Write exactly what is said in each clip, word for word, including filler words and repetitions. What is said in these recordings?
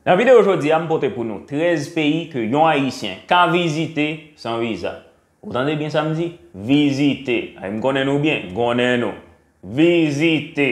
Nan videyo jodi a, m pote pou nou trèz peyi ke yon Ayisyen ka vizite san viza. Ou tande byen sa m di? Vizite. Ay, m konnen nou byen, m konnen nou. Vizite.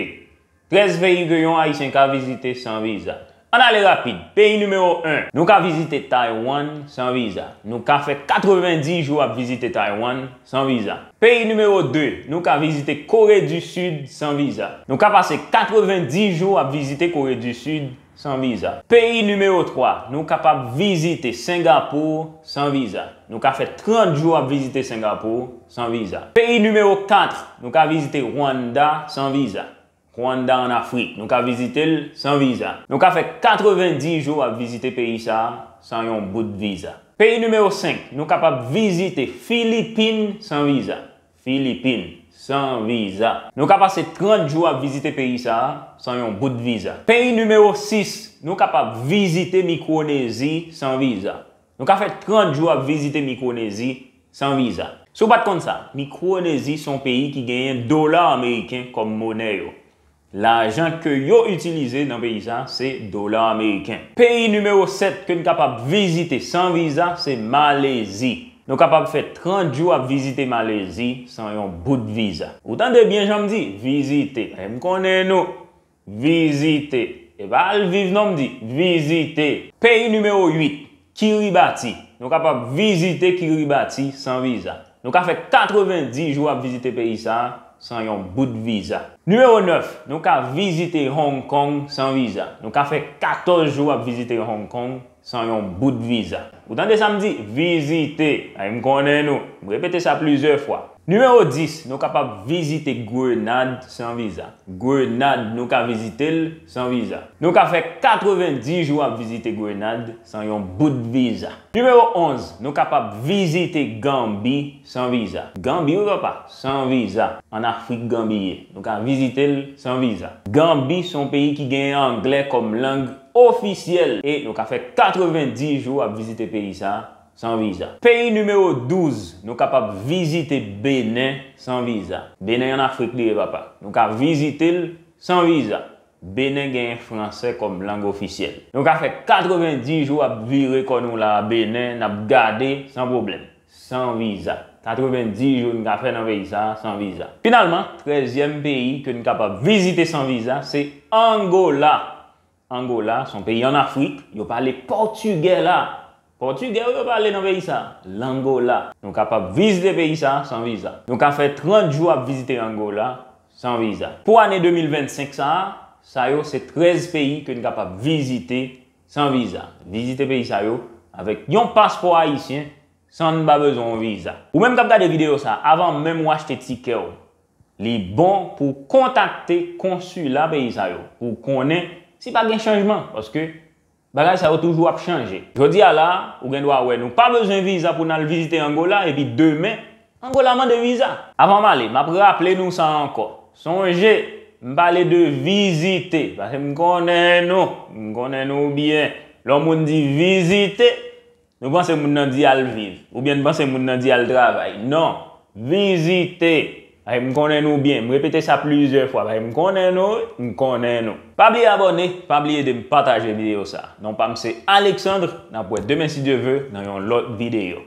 Trèz peyi ke yon Ayisyen ka vizite san viza. Ann ale rapid. Peyi nimewo en, nou ka vizite Taiwan san viza. Nou ka fè katrevenndis jou ap vizite Taiwan san viza. Peyi nimewo de, nou ka vizite Kore di Sid san viza. Nou ka pase katrevenndis jou ap vizite Kore di Sid san viza. Peyi nimewo twa, nou kapab vizite Sengapou san viza. Nou ka fè trant jou ap vizite Sengapou san viza. Peyi nimewo kat, nou ka vizite Rwanda san viza. Rwanda ann Afrik, nou ka vizite l san viza. Nou ka fè katrevenndis jou ap vizite peyi sa a san yon bout viza. Peyi nimewo senk, nou kapab vizite Filipin san viza. Filipin, san viza. Nou ka pase trant jou ap vizite peyi sa a san yon bout viza. Peyi nimewo sis, nou kapab vizite Mikwonezi san viza. Nou ka fè trant jou ap vizite Mikwonezi san viza. Si w pa t konn sa, Mikwonezi se yon peyi ki genyen dola ameriken kòm monè yo. Lajan ke yo itilize nan peyi sa, se dola ameriken. Peyi nimewo sèt ke n kapab vizite san viza, se Malezi. Nou kapab fè trant jou ap vizite Malezi san yon bout viza. Ou tande byen jan m di, vizite. E m konnen nou. Vizite. E pa al viv non m di, vizite. Peyi nimewo uit, Kiribati. Nou kapab vizite Kiribati san viza. Nou ka fè katrevenndis jou ap vizite peyi sa a san yon bout viza. Nimewo nèf, nou ka vizite Hong Kong san viza. Nou ka fè katòz jou ap vizite Hong Kong san yon bout viza. Ou tande sa m di? Vizite. Ay, m konnen nou. M repete sa plizyè fwa. Nimewo dis, nou kapab vizite Grenad san viza. Grenad, nou ka vizite l san viza. Nou ka fè katrevenndis jou ap vizite Grenad san yon bout viza. Nimewo onz, nou kapab vizite Ganbi san viza. Ganbi, wi papa, san viza. Ann Afrik Ganbi ye. Nou ka vizite l san viza. Ganbi se yon peyi ki genyen anglè kòm lang ofisyèl. E nou ka fè katrevenndis jou ap vizite peyi sa a san viza. Peyi nimewo douz, nou kapab vizite Benen san viza. Benen ann Afrik li ye, papa. Nou ka vizite l san viza. Benen genyen fransè kòm lang ofisyèl. Nou ka fè katrevenndis jou ap vire kò nou la a Benen, n ap gade san pwoblèm, san viza. Katrevenndis jou n ka fè nan peyi sa a san viza. Finalman, trèzyèm peyi ke n kapab vizite san viza, se Angola. Angola, se yon peyi ann Afrik, yo pale pòtigè la. Pòtigè wi yo pale nan peyi sa a, Langola. Nou kapab vizite peyi sa a san viza. Nou ka fè trant jou ap vizite Angola san viza. Pou ane de mil vennsenk sa a, sa yo se trèz peyi ke n kapab vizite san viza. Vizite peyi sa yo avèk yon paspò ayisyen san n pa bezwen yon viza. Ou menm k ap gade videyo sa a, avan menm w achte tikè w, li bon pou w kontakte konsila peyi sa yo pou w konnen si pa gen chanjman, paske bagay sa yo toujou ap chanje. Jodi a la, ou gen dwa wè nou pa bezwen viza pou n al vizite Angola, epi demen, Angola mande viza. Avan m ale, m ap raple nou sa ankò. Sonje, m pale de vizite, paske m konnen nou, m konnen nou byen. Lè yon moun di vizite, nou panse moun nan di al viv, oubyen n panse moun nan di al travay. Non, vizite. Ay, m konnen nou byen, m repete sa plizyè fwa, paske m konnen nou, m konnen nou. Pa bliye abòne, pa bliye de m pataje videyo sa. Non pa m se Alexandre, n ap wè demen si Dye ve nan yon lòt videyo.